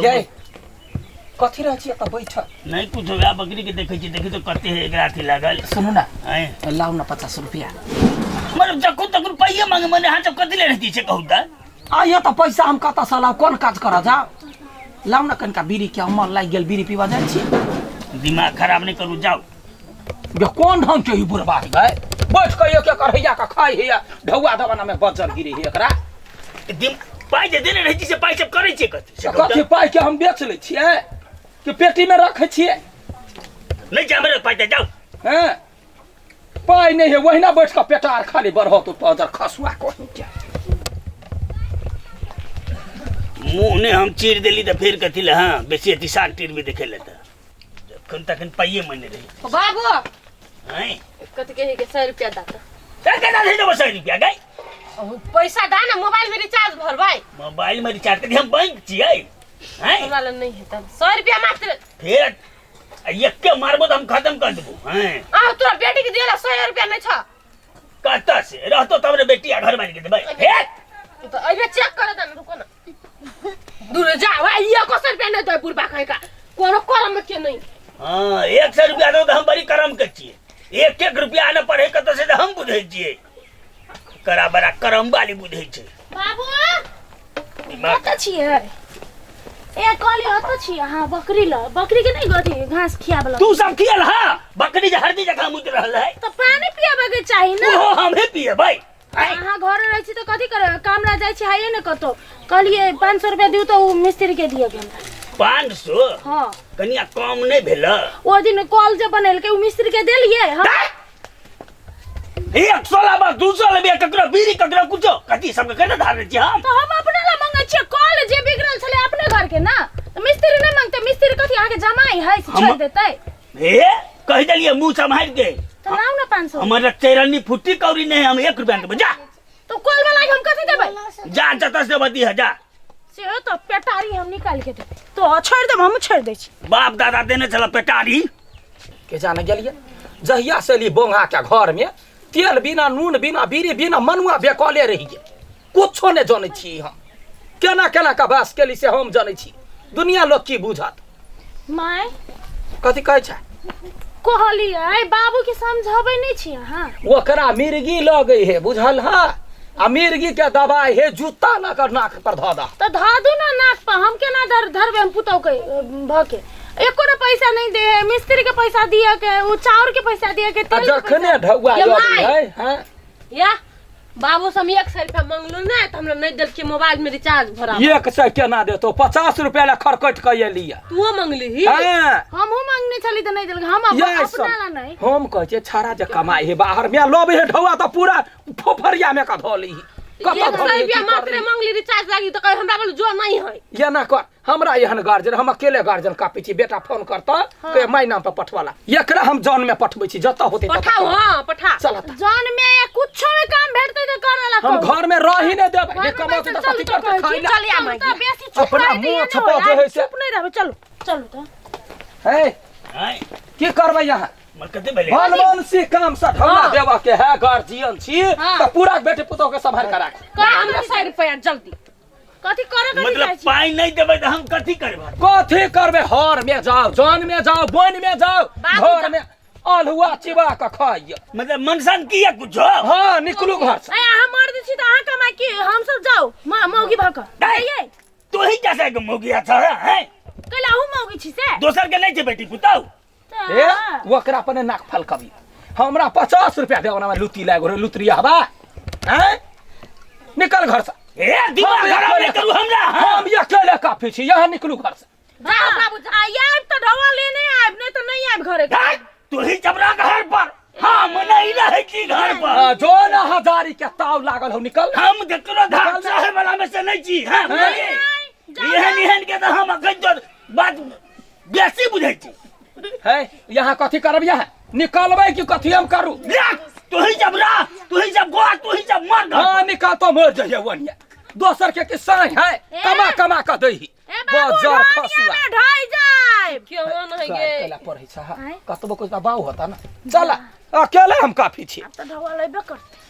गै कथी रहै छी एतऽ बैठल? नहीं कुछ वएह बकरी के देखै छी, देखी तो कते है एकरा अथी लागल। सुनू ना, आँय? लाउ ना 50 रुपया। मतलब जखन तखन पाइये मांगे, मने अहाँ सब कथी ले रहती छै कहू तऽ? आइयो तऽ पैसा हम कतऽ से लाउ, कोन काज करऽ जाउ? लाउ ना कनिका बीड़ी के, मन लागि गेल बीड़ी पीबऽ जाइ छी। दिमाग खराब नहीं करू, जाउ। गे कोन ढंग के ई बुढ़बा है गै? बैठ के एक एक अढ़ैया के खाइ है, ढौआ दबाना में बज्जर गिरे है एकरा। दिम पाइ जे देने रहै छी से पाइ सब करै छियै कथी से कहू कथी तऽ? पाइ के हम बेच लै छियै कि पेटी में रखै छियै? नहि छै हमरे पाइ तऽ जाउ। हैं, पाइ नहि है, ओहिना बैठ कऽ पेटार खाली बढ़त पदर खसुआ कहीं के। मुँह ने हम चीर देली तऽ फेर कथी लए? हाँ, बेसी अथी साग टीर भी देखै लए तऽ जखन तखन पाइए मने रहै। बाबू। हैं? कथी के के 100 रुपया दा। तऽ केना दे देबो 100 रुपया गै? पैसा दा ना, मोबाइल में रिचार्ज भरबै। मोबाइल में रिचार्ज करी? हम बैंक छियै हैं? हमरा लग नहीं है तब 100 रुपया मात्र। फेर एके मारबो तऽ हम खत्म कर देबो। हैं? आ तोरा बेटी के दिएला 100 रुपया नहीं छ। कतऽ से रहतो तब ने बेटी आ घर मारि के देबै। हे तो अइबे चेक कर दे ना, रुको ना, दूर जा। भाई ये को 100 रुपया नहीं दे बुढ़बा कहीं का, कोनो करम के नहीं। हाँ, 100 रुपया दो तऽ हम बड़ी करम के छियै। एक एक रुपया आने पड़े कतऽ से तऽ हम बुझै छियै, करा बड़ा करम वाली बुझै छै। बाबू। दिमाग कतऽ छियै? ए कहली कतऽ छियै अहाँ? बकरी ल बकरी के नहीं अथी घास खियाबऽ लग। तू सब किया हा बकरी जे हरदी जकाँ मुत रहल है। तऽ पानी पियाबऽ के चाही ना। ओहो हमे पियबै। अहाँ घर रहै छी तऽ कथी करबै? काम ला जाइ छी हाइए ने कतौ। कहलियै 500 रुपया दियौ तऽ ओ मिस्त्री के दिअ के हमरा। 500? हाँ। कनिया कम नहि भेल? ओ दिन कल जे बनेलकै ओ मिस्त्री के देलियै हम। 100 लाबा, 200 लेबे, ककरो बीड़ी ककरो कुछो कथी सबके केना धारे छी हम? तऽ हम अपने ला मंगै छियै, कल जे बिगड़ल छलै अपने घर के ना, तऽ मिस्त्री नहि मंगतै? मिस्त्री कथी अहाँके जमाई है से छोड़ि देतै? हे कहि देलियै मुँह सम्हारि के। तऽ लाउ ना 500। हमर चैरनी फुट्टी कौड़ी नहि, हम 1 रुपया देबै, जा। तऽ कल वाला के हम कथी देबै? जा जतऽ से देबऽ दिह जा। से तऽ पेटारी हम निकालि के देबै तो छोड़ि देब, हमहूँ छोड़ि दै छी। बाप दादा देने छल पेटारी। के जाने गेलियै जहिया से एली बोंगा के घर में तेल बिना नून बिना बीड़ी बिना मनुआ बेकले रहियै, कुछो नहि जनै छी हम। केना केना के वास केली से हम जनै छी, दुनिया लोग की बुझत। माय। कथी कहै छै? कहलियै बाबू के समझाबै नहि छी अहाँ। ओकरा मिर्गी लगै है बुझल है, आ मिर्गी के दवाई है जूता लऽ कऽ नाक पर धऽ दह। तऽ धऽ दू ना नाक पर, हम केना धरबै? हम पुतहु के भऽ के एको ना पैसा नहीं दे है, मिस्त्री के पैसा दिया के, उ चाउर के पैसा दिया के, आ तेल के जखने पैसा। ढौआ ये अबै माय। है, हैं? या बाबू से हम 100 रुपया मंगलू ना तऽ हमरा नहीं देलकै मोबाइल में रिचार्ज भरा। 100 केना देतो? 50 रुपया ला खरकट के एली। तू मंगली ही? हाँ। हमहूँ मंगने छली तऽ नहीं देलकै, हम यैह अपना सब। ला नहीं। हम कहै छियै छाड़ा जे कमाइ है बाहर में लबै है ढौआ तऽ पूरा फोफरिया में का धऽ ली। कतऽ एक धऽ सौ ली, रुपया की मात्र करली? मंगली रिचार्ज लागी तऽ कहे हमरा बोल जो नहीं है। एना कर, हमरा एहन गार्जियन, हम अकेले गार्जियन कापी छी। बेटा फोन करता के माय नाम पर पठवाला, एकरा हम जन में पठबै छी, जतऽ होतै ततऽ। पठाओ। हाँ पठा। चल हटा। जन में या कुछो में काम भेटतै तऽ करऽ ला हम कहू। घर में रही नहीं देबै, घर जे में कमाते बैसल तऽ कथी चलू तऽ करतै कहै खाइ छी, ला। चल आ चलू माय। तऽ बेसी चुप अपना रहै तऽ मुँह ई नहि छपा होय, जे आब है से। चुप नहि रहबै, चलू चलू तऽ। हे आँय? की करबै यहाँ? मर कते भेलै? भनवंशी काम से ढौआ हाँ। देबऽ के है, गार्जियन छी हाँ। तऽ पूरा बेटी पुतोह के सम्हारि के राखू। कह हमरा 100 रुपया जल्दी। कथी करऽ कथी मतलब जाइ छी? पाइ नहि देबै तऽ हम कथी करबै? कथी करबै? हर में जाओ, जन में जाओ, बन में जाओ, बाबू घर में अल्हुआ चिबा के खाइए। मतलब मनसन किया कुछो? हाँ निकलू घर से। ए अहाँ मर दै छी तऽ अहाँ कमाइ की, हम सब जाउ मौगी भऽ कऽ दाइ। जाइए। तू ही कैसे के मौगी अच्छा है? कैला अहूँ मौगी छी से? दोसर के नहीं छै बेटी पुतहु। ए ओकरा अपने नाक फल कभी हमरा 50 रुपया दे, ओना लुती लाग रे लुतरी हवा हैं, निकल घर से। ए दिमाग हम खराब नहीं अकेले- करू हमरा। हम अकेले काफी छी, यहाँ निकलू घर से। जाओ बाबू जा। आ आयब तऽ ढौआ लेने आयब, नहीं तऽ नहीं आयब घरे। दाइ, तू ही चबरा घर पर, हम नहीं रहै छी घर पर। हाँ, जो ना हजारी के ताव लागल हो निकल। हम केकरो धाक चाहे वाला में से नहीं छी। हाँ, बुझलियै? एहन एहन के तऽ हम अखन तो बात बेसी बुझै छी। है यहाँ कथी करब? यहाँ निकलबै कि कथी हम करू? जा, तू ही जब रह, तू ही जब गोआ, तू ही जब मर घर। हाँ निकल तो मर जाइए वनिया, दोसर के कि साई है कमा कमा के दही। ए बाबू, बजर ढानिया खसुआ। में ढाई जाए। क्यों नहीं गे? केला पढ़ै छ आँय? कतबो कुछ बाऊ होता ना, चल अकेले हम काफी छी। आब तऽ ढौआ लेबे करतै।